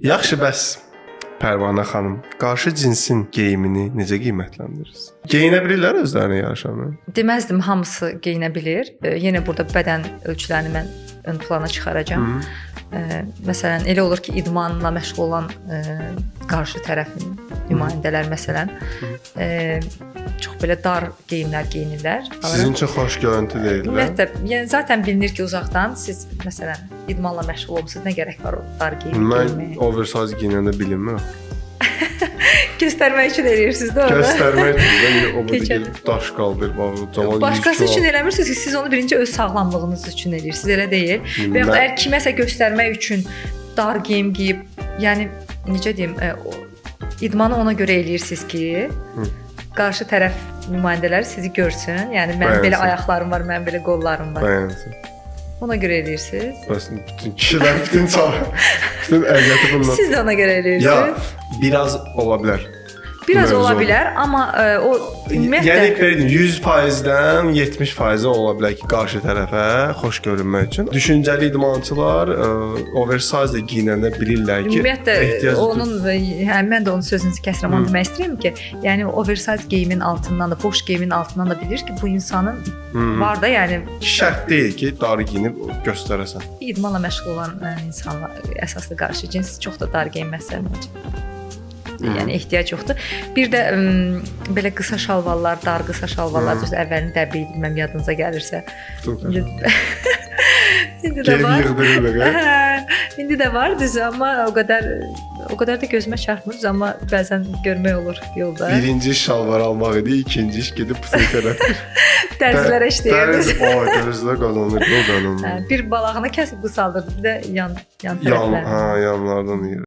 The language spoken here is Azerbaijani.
Yaxşı, bəs Pərvanə xanım, qarşı cinsin geyimini necə qiymətləndirirsiniz? Geyinə bilirlər özlərinə yaraşanı? Deməzdim hamısı geyinə bilir. Yenə burada bədən ölçülərini mən ön plana çıxaracağam. Məsələn, elə olur ki, idmanla məşğul olan qarşı tərəfin nümayəndələr məsələn, çox belə dar geyimlər geyinirlər. Sizin üçün xoş görüntü deyil də. Ümumiyyətlə, yəni zaten bilinir ki, uzaqdan siz məsələn idmanla məşğul olmusunuz, nə gərək var o dar geyimi Mən geyinməyə? Oversize geyinəndə bilinmir. Göstərmək üçün eləyirsiniz də onu. Göstərmək üçün də yəni o burada Keçən- gedib daş qaldırıb ağır cavan Başqası 100 kilo. üçün eləmirsiniz ki, siz onu birinci öz sağlamlığınız üçün eləyirsiniz, elə deyil. Və yaxud da əgər kiməsə göstərmək üçün dar geyim geyib, yəni necə deyim, o idmanı ona görə eləyirsiniz ki, qarşı tərəf nümayəndələri sizi görsün. Yəni mənim belə Bəyənsin. Ayaqlarım var, mənim belə qollarım var. Bəyənsin. Ona görə eləyirsiniz. Bəs bütün kişilər, bütün çağ, bütün əziyyəti bundan. Siz də ona görə eləyirsiniz. Ya biraz ola bilər. Biraz mövzu ola odur. bilər, amma o ümumiyyətlə Yəni belə deyim, 100%-dən 70%-i ola bilər ki, qarşı tərəfə xoş görünmək üçün. Düşüncəli idmançılar oversize də geyinəndə bilirlər ki, Ümumiyyətlə ehtiyac onun hə, mən də onun sözünüzü kəsirəm, onu demək istəyirəm ki, yəni oversize geyimin altından da, boş geyimin altından da bilir ki, bu insanın var da, yəni Şərt deyil ki, dar geyinib göstərəsən. İdmanla məşğul olan insanlar, əsaslı qarşı cins çox da dar geyinməzlər məncə. Yəni ehtiyac yoxdur. Bir də belə qısa şalvarlar, dar qısa şalvarlar, düz əvvəlin dəbi idi, bilməm yadınıza gəlirsə. İndi, indi də Geyib var. yığdırırdıq. Hə, İndi də var düzü, amma o qədər də gözümə çarpmır, düzü, amma bəzən görmək olur yolda. Birinci iş şalvar almaq idi, ikinci iş gedib butulka rəftir. Dərzlərə işləyirdi. Dərz, o, dərzlər qazanır, o qazanır. Hə, bir balağını kəsib qısaldırdı, bir də yan Yan, tərəflərini. hə, yanlardan yeyir.